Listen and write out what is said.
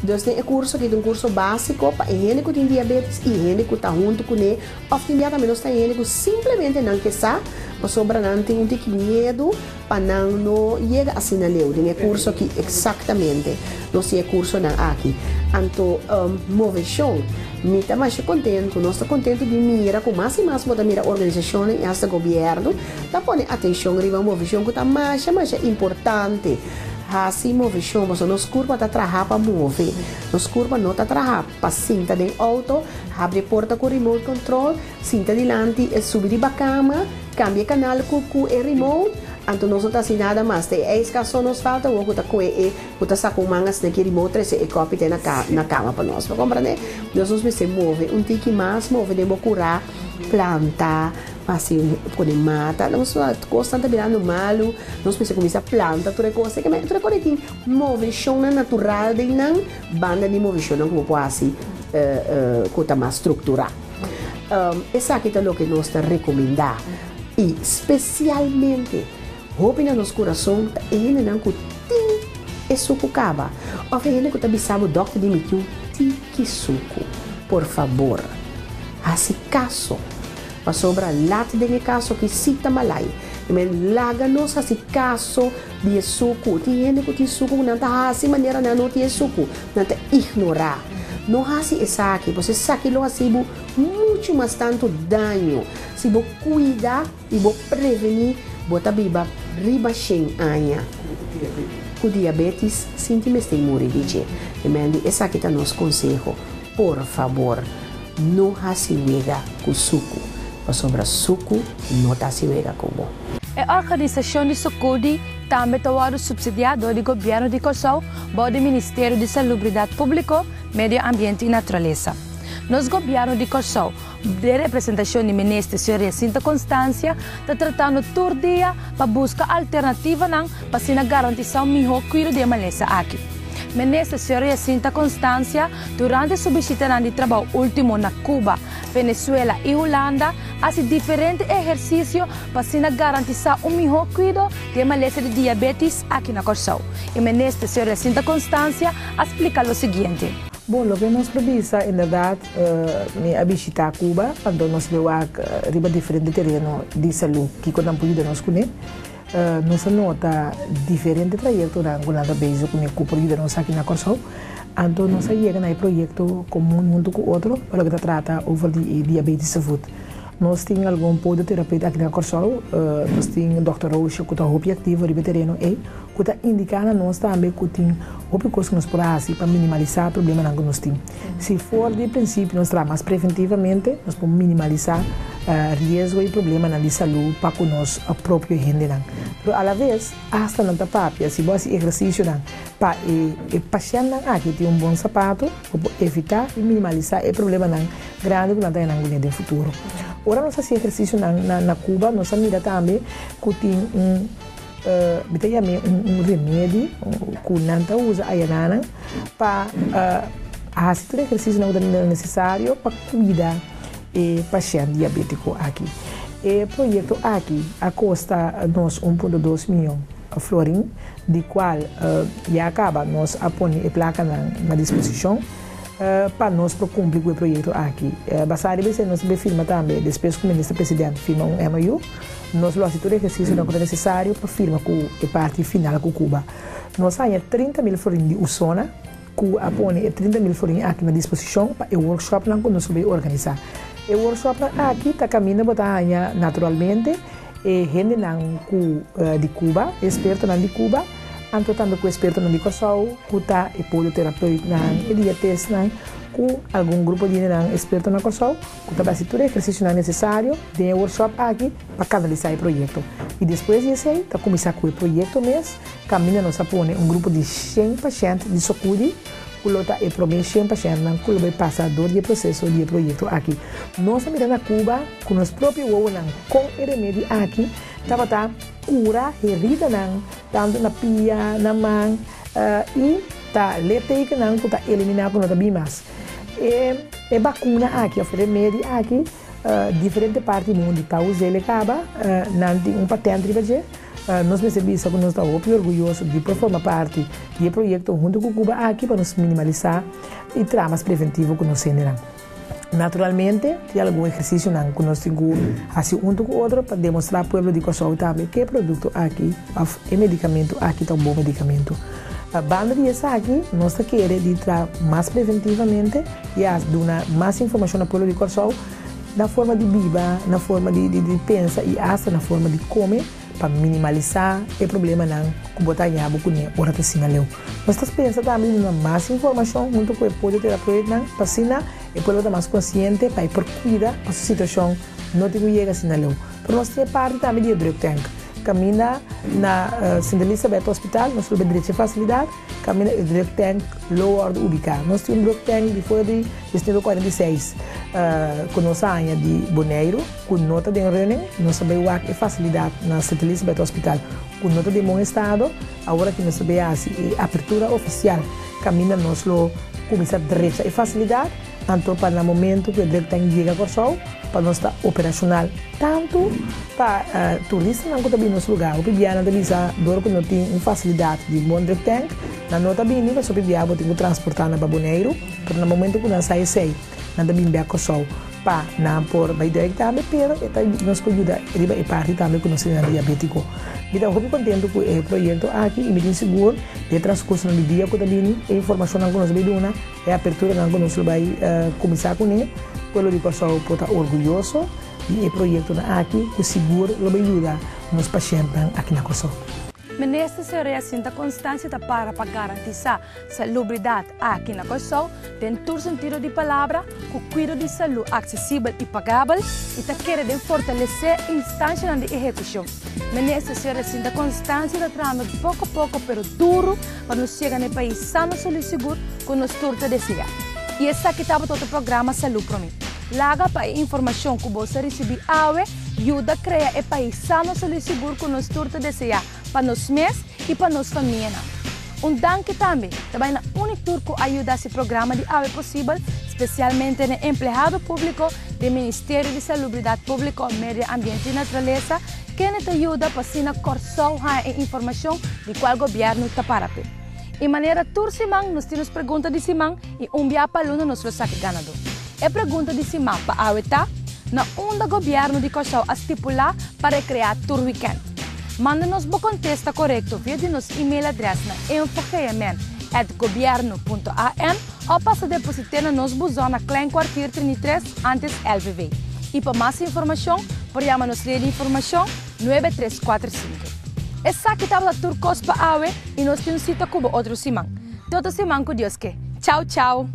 Dus den e kurso aki ta un kurso básiko pa e hende ku tin diabetes i e hende ku ta huntu kuné òf tin bia tambe nos ta hende ku simplemente nan ke sa pasobra nan tin un tiki miedu pa nan no yega asina leu den e kurso aki eksaktamente nos tin e kursonan aki. Anto moveshon mi ta masha kontentu nos ta kontentu di mira ku mas i mas bo ta mira organisashonnan i asta gobièrnu ta pone atenshon riba moveshon ku ta masha masha importante. Hasi moveshon, pasobra nos kurpa ta traha pa move. Nos kurpa no ta traha pa sinta den outo, habri e porta ku remote control, sinta dilanti e subi riba kama, kambia e kanal ku ku e remote, anto nos no ta hasi nada mas. Ta e ijskas so nos falta awor ku ta koe e ku ta saka un man asina ki remote trese e kopi te na na kama pa nos. Bo komprende? Nos nos mester move un tiki mas, move den bo kurá, planta, Hasi pone mata, nos kosnan ta birando malu, nos mester kuminsá planta tur e kos. Tur e kos ei tin moveshonnan natural den nan, banda di moveshonnan ku bo por hasi ku ta mas strukturá. Esaki ta loke nos ta rekomendá i spesialmente hopi na nos kurason ta e hendenan ku tin e suku kaba òf e hende ku ta bisa bo dòkter di mi tin un tiki suku. Por fabor, hasi kaso. Pasobra lat den e kaso ki si ta malai. I men laga nos hasi kaso di e suku. Tin hende ku tin suku ku nan ta hasi manera nan no tin e suku. Nan ta ignorá. No hasi esaki, pasobra esaki lo hasi bo muchu mas tantu daño. Si bo kuida i bo prevení, bo ta biba riba shen aña ku diabetis sin tin mester muri di dje. I men di esaki ta nos konseho. Por fabor, no hasi wega ku suku, pasobra suku no ta hasi wega ku bo. E organisashon di Sokudi tambe ta wòrdu supsidiá dor di Gobièrnu di Kòrsou bou di Ministerio di Salubridat Públiko, Medio Ambiente i Naturalesa. Nos Gobièrnu di Kòrsou, den representashon di Minister señor Jacinto Constancia, ta tratando tur dia pa buska alternativanan pa asina garantisá un mihó kuido di e malesa aki. Minister señor Jacinta Constancia durante su bishitanan di trabou ultimo na Cuba, Venezuela y Hulanda haci diferente ehercicio pa asina garantisa un miho cuido di e malesa di diabetes aki na Corsou. E Minister señor Jacinta Constancia a splica lo siguiente. Bon, loke nos por bisa, en berdad mi a bishita Cuba, anto nos lo wak riba diferente tereno di salud kico nan por yuda nos cune. Nos a nota diferente trayektonan ku nan ta bezig kuné ku por yuda nos aki na Kòrsou. Anto nos a yega na e proyekto komun huntu ku otro pa loke ta trata over di e diabetes voet. Nos tin algun podoterapeut aki na Kòrsou, nos tin dòkter Roosje ku ta hopi aktivo riba e tereno ei, ku ta indiká na nos tambe ku tin hopi kos ku nos por hasi pa minimalisá problemanan ku nos tin. Si for di prinsipio nos traha mas preventivamente, nos por minimalisá riesgo i problemanan di salú pa ku nos propio hendenan. Pero alaves, asta nan ta papia, si bo hasi ehersisionan pa e e pashèntnan aki tin un bon sapato, bo por evitá i minimalisá e problemanan grandi ku nan ta haña nan den futuro. Ora nos hasi ehersisionan na na Cuba, nos a mira tambe ku tin un Mi ta yam'é un remedi ku nan ta usa ayananan pa hasi tur ehersisionan ku ta nesesario pa kuida e pashènt diabétiko aki. E proyekto aki a kosta nos un punto dos mion florin, di kual ya kaba nos a pone e plakanan na disposishon pa nos por kumpli ku e proyekto aki. Basá riba esei nos ta bay firma tambe despues ku Minister President firma un MOU. Nos lo hasi tur ehersisionan ku ta nesesario pa firma ku e parti final ku Cuba. Nos haña 30 mil florin di Usona ku a pone e 30 mil florin aki na disposishon pa e workshopnan ku nos lo bay organisá. E workshopnan aki ta kaminda bo ta haña naturalmente e hendenan ku di Cuba, e espertonan di Cuba, anto tambe ku espertonan di Kòrsou ku ta e podoterapeutnan, e dietistnan, ku algun grupo di hendenan esperto na Kòrsou. Ku ta basi tur e ehersisionan nesesario den e workshop aki pa kanalisá e proyekto. I despues di esei ta kuminsá ku e proyekto mes kaminda nos a pone un grupo di shen pashènt di Sokudi ku lo ta e promé shen pashèntnan ku lo bai pasa dor di e proseso di e proyekto aki. Nos a mira na Cuba ku nos propio wowonan kon e remedi aki tabata kura heridanan tantu na pia, na man i ta littekennan ku ta eliminá ku no ta bin mas. E bakuna aki òf e remedi aki diferente parti di mundu ta us'el e kaba, nan tin un patent riba dje. Nos mester bisa ku nos ta hopi orguyoso di por forma parti di e proyekto huntu ku Cuba aki pa nos minimalisá i traha mas preventivo ku nos hendenan. Naturalmente tin algun ehersisionan ku nos tin ku hasi huntu ku otro pa demostrá pueblo di Kòrsou tambe ku e produkto aki òf e medikamentu aki ta un bon medikamentu. Banda di esaki nos ta kere di traha mas preventivamente i a duna mas informashon na pueblo di Kòrsou na forma di biba, na forma di pensa i asta na forma di kome pa minimalisá e problemanan ku bo ta haña bo kuné ora ta asina leu. Nos ta pensa tambe di duna mas informashon huntu ku e podioterapeuetnan pa asina e pueblo ta mas konsiente pa e por kuida pa su situashon no tin ku yega asina leu. Pero nos tin e parti tambe di e drugtank kaminda na Sint Elisabeth Hospital nos lo be drecha e fasilidat kaminda e drugtank lo wòrdu ubiká. Nos tin un drugtank di for di 1946 ku nos a haña di Boneiru. Ku no ta den running, nos ta bai wak e fasilidat na Sint Elisabeth Hospital ku no ta den bon estado. Awor aki nos ta bai hasi e apertura ofisial kaminda nos lo kuminsá drecha e fasilidat, anto pa na momento ku e druktank yega Kòrsou pa nos ta operashonal tantu pa turistanan ku ta bini nos lugá. Hopi bia nan ta bisa dor ku no tin un fasilidat di un bon druktank nan no ta bini pasobra hopi bia bo tin ku transportá nan pa Boneiru, pero na momento ku nan sa esei nan ta bini bek Kòrsou. Pa nan por bai duik tambe, pero e ta nos por yuda riba e parti tambe ku nos hendenan diabétiko. Mi ta hopi kontentu ku e proyekto aki i mi tin sigur den e transkursonan di dia ku ta bini, e informashonnan ku nos bai duna, e aperturanan ku nos lo bai kuminsá kuné, pueblo di Kòrsou por ta orguyoso di e proyektonan aki ku sigur lo bai yuda nos pashèntnan aki na Kòrsou. Minister señor Jacinta Constancia ta para pa garantisá Salubridat aki na Kòrsou den tur sentido di palabra, ku kuido di salú aksesibel i pagabel i ta kere den fortalesé instanshanan di ehekushon. Minister señor Jacinta Constancia ta trahando poko poko pero duru pa nos yega na e pais sano, salú i sigur ku nos tur ta deseá. I esaki tabata otro programa Salú Promé. Laga pa e informashon ku bo sa risibí awe yuda krea e pais sano, salú i sigur ku nos tur ta deseá pa nos mes i pa nos famianan. Un danki tambe ta bai na Unitur ku a yuda hasi programa di awe posibel, spesialmente na e empleado públiko den Ministerio di Salubridat Públiko, Medio Ambiente i Naturalesa, kende ta yuda pa asina Kòrsou haña e informashon di kual gobièrnu ta para p'e. I manera tur siman nos tin nos pregunta di siman i un bia pa luna nos lo saka ganadó. E pregunta di siman pa awe ta, Na unda gobièrnu di Kòrsou a stipulá pa rekreá tur wikènt? Manda nos bo kontesta korekto via di nos email adrès na infogmn@gobiernu.am òf pasa deposit'é na nos buzon na Klein Kwartier 33, antes LVV. I pa mas informashon por yama nos lei di informashon 9345. Esaki tabata tur kos pa awe i nos tin un sita ku bo otro siman. Te otro siman ku Dios ke. Chau chau!